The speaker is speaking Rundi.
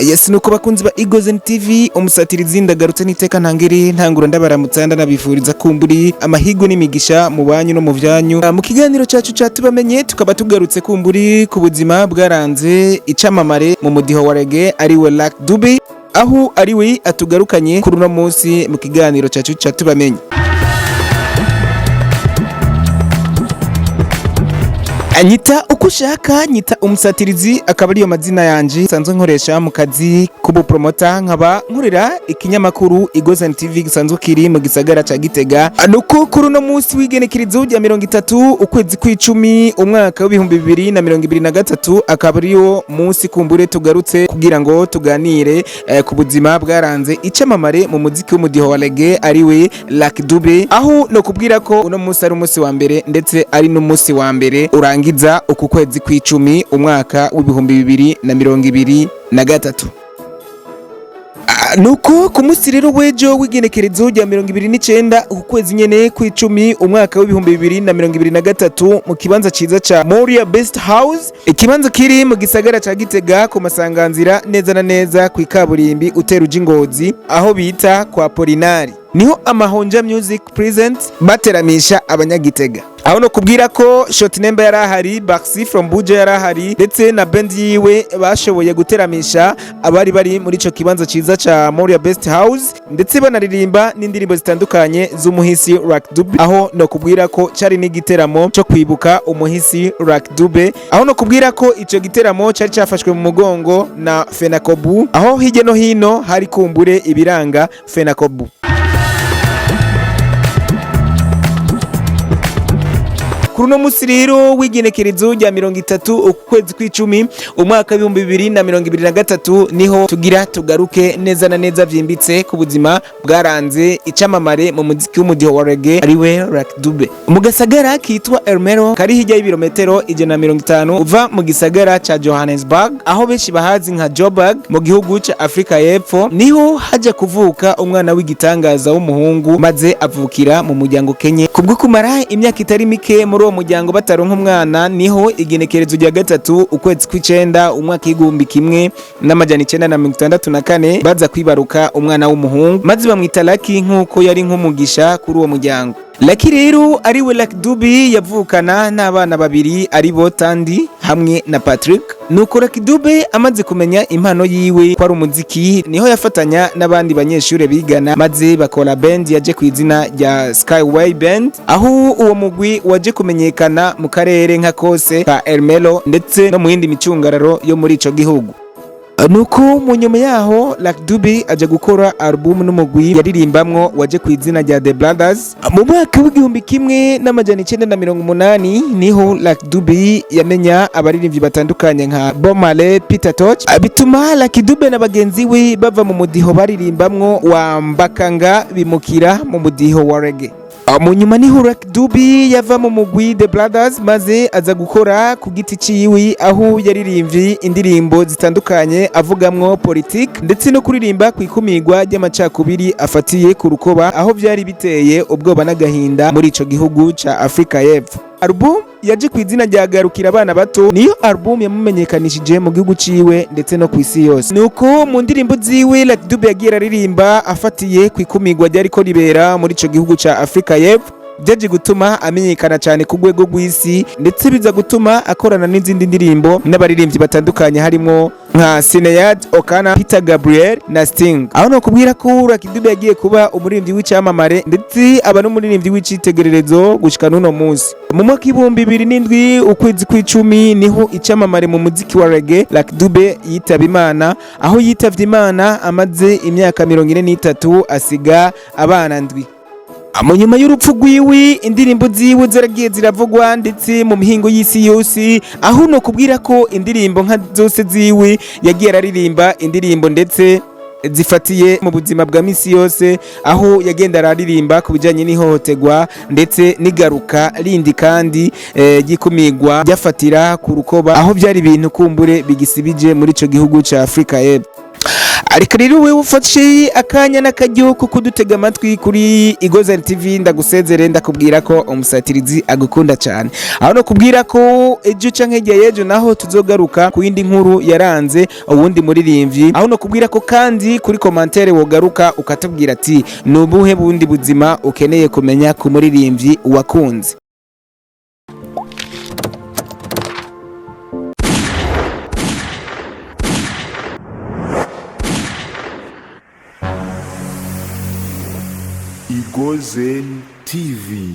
Yes, nuko bakunzi ba Eagles TV, umusatirizi ndagarutse n'iteka ntangere ntangura ndabaramutsa, ndanabifuriza kumburi amahirwe n'imigisha mu banyu no mu vyanyu. Mu kiganiro cacu ca tubamenye tukaba tugarutse kumburi ku buzima bwaranze icamamare mu mudiho wa reggae ariwe Lucky Dube, aho ariwe atugarukanye kuri uno munsi mu kiganiro cacu ca tubamenye. Nyita uko ushaka, nyita umusatirizi, akaba ariyo mazina yanje nsanzwe nkoresha mu kazi k'ubupromota, nkaba nkorera ikinyamakuru Igozen TV gisanzwe kiri mu gisagara ca Gitega. Nuko kuri uno munsi w'igenekerezo rya 30 ukwezi kw'icumi umwaka w'2023, akaba ariyo munsi kumbure tugarutse kugira ngo tuganire ku buzima bwaranze icamamare mu muziki w'umudiho wa reggae ariwe Lucky Dube, aho no kubwira ko uno munsi ari umunsi wa mbere ndetse ari n'umunsi wa mbere urangiza uku kwezi kw'icumi umwaka w'2023. Nuko ku munsi rero w'ejo w'igenekerezo rya 29 uku kwezi nyene kw'icumi umwaka w'2023, mu kibanza ciza ca Moria Best House, ikibanza kiri mu gisagara ca Gitega ku masanganzira neza na neza kw'ikaburimbi utera uja Ingozi aho bita kwa Polinari, niho Amahonja Music Present bateramisha abanyagitega, aho no kubwira ko Short Nemba yari ahari, Baxi from Buja yari ahari, ndetse na band yiwe bashoboye guteramisha abari bari muri ico kibanza ciza ca Moria Best House, ndetse banaririmba n'indirimbo zitandukanye z'umuhisi Lucky Dube, aho no kubwira ko cari n'igiteramo co kwibuka umuhisi Lucky Dube, aho no kubwira ko ico giteramo cari cafashwe mu mugongo na Fenakobu, aho hirya no hino hari kumbure ibiranga Fenakobu. Kuri uno munsi rero w'igenekerezo rya 30 ukwezi kw'icumi umwaka w'2023, niho tugira tugaruke neza na neza vyimbitse ku buzima bwaranze icamamare mu muziki w'umudiho wa reggae ariwe Lucky Dube. Mu gasagara kitwa Ermelo kari hirya y'ibirometero 150 uva mu gisagara ca Johannesburg, aho benshi bahazi nka Joburg mu gihugu ca Afrika y'Epfo, niho haja kuvuka umwana w'igitangaza w'umuhungu, maze avukira mu muryango kenye. Kubwo kumara imyaka itari mike muri uwo muryango bataronka umwana, niho igenekerezo rya 3 ukwezi kw'icenda umwaka 1964 baza kwibaruka umwana w'umuhungu, maze bamwita Lucky nk'uko yari nk'umugisha kuri uwo muryango. Lucky rero ariwe Lucky Dube yavukana n'abana babiri aribo Tandi hamwe na Patrick. Nuko Lucky Dube amaze kumenya impano yiwe ko ari umuziki, niho yafatanya n'abandi banyeshure bigana maze bakora band yaje ku izina rya Skyway Band, aho uwo mugwi waje kumenyekana mu karere nka kose ka Ermelo ndetse no mu yindi micungararo yo muri ico gihugu. Nuko mu nyuma yaho Lucky Dube aja gukora album n'umugwi yaririmbamwo waje ku izina rya The Brothers. Mu mwaka w'1980 niho Lucky Dube yamenya abaririmbyi batandukanye nka Bob Marley, Peter Tosh, bituma Lucky Dube na bagenzi we bava mu mudiho baririmbamwo wa mbakanga bimukira mu mudiho wa reggae. Mu nyuma niho Lucky Dube yava mu mugwi The Brothers maze aza gukora ku giti ciwe, aho yaririmbye indirimbo zitandukanye avugamwo politike ndetse no kuririmba ku ikumigwa ry'amacakubiri afatiye ku rukoba, aho vyari biteye ubwoba n'agahinda muri ico gihugu ca Afrika y'Epfo. Album yaje ku izina rya Garukira Abana Bato niyo album yamumenyekanishije mu gihugu ciwe ndetse no ku isi yose. Nuko mu ndirimbo ziwe Lucky Dube yagiye aririmba afatiye ku ikumigwa ryariko ribera muri ico gihugu ca Afrika y'Epfo, byaje gutuma amenyekana cyane ku rwego rw'isi, ndetse biza gutuma akorana n'izindi ndirimbo n'abaririmbyi batandukanye harimo nka Sinead O'Connor, Peter Gabriel na Sting. Aho no kubwira ko Lucky Dube yagiye kuba umuririmbyi w'icyamamare ndetse aba n'umuririmbyi w'icitegererezo gushika n'uno munsi. Mu mwaka 2007 ukwezi kw'icumi niho icyamamare mu muziki wa reggae Lucky Dube yitaba Imana, aho yitavye Imana amaze imyaka 43 asiga abana 7. Mu nyuma y'urupfu rwiwe indirimbo ziwe zaragiye ziravugwa ndetse mu mihingo y'isi yose, aho no kubwira ko indirimbo nka zose ziwe yagiye araririmba indirimbo ndetse zifatiye mu buzima bwa misi yose, aho yagenda araririmba ku bijanye n'ihohoterwa ndetse n'igaruka rindi kandi ry'ikumigwa ryafatira ku rukoba, aho byari ibintu kumbure bigisibije muri ico gihugu ca Afrika y'Epfo. Ariko rero wewe ufashe akanya n'akaryo ko kudutega amatwi kuri Igozen TV, ndagusezere, ndakubwira ko umusatirizi agukunda cyane, aho no kubwira ko ejo canke hirya y'ejo naho tuzogaruka ku yindi nkuru yaranze uwundi muririmbyi, aho no kubwira ko kandi kuri commentaire wogaruka ukatubwira ati: "Ni ubuhe bundi buzima ukeneye kumenya ku muririmbyi wakunze?" Igozen TV.